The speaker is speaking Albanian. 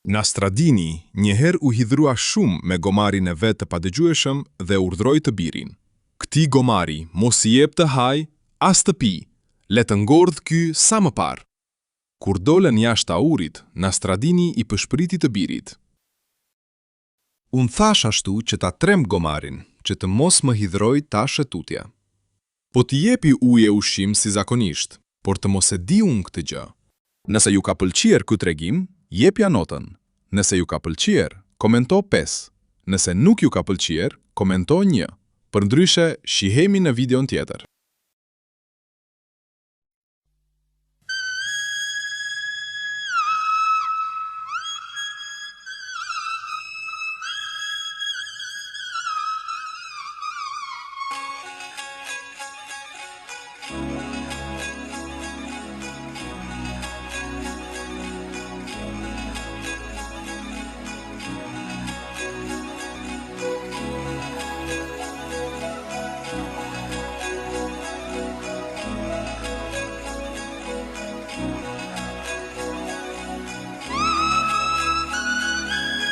Nastradini njëherë u hidhërua shumë me gomarin e vet të padëgjueshëm dhe urdhëroi të birin, Këtij gomari mos i jep të hajë, as të pijë, le të ngordhë ky sa më parë! Kur dolën jashtë aurit, Nastradini i pëshpëriti të birit. Unë thashë ashtu që ta tremb gomarin, që të mos më hidhërojë tash e tutje. Po t'i jepi ujë e ushqim si zakonisht, por të mos e di unë këtë gjë. Nëse ju ka pëlqyer ky tregim, jepja notën. Nëse ju ka pëlqyer, komento pesë. Nëse nuk ju ka pëlqyer, komento një. Përndryshe, shihemi në videon tjetër.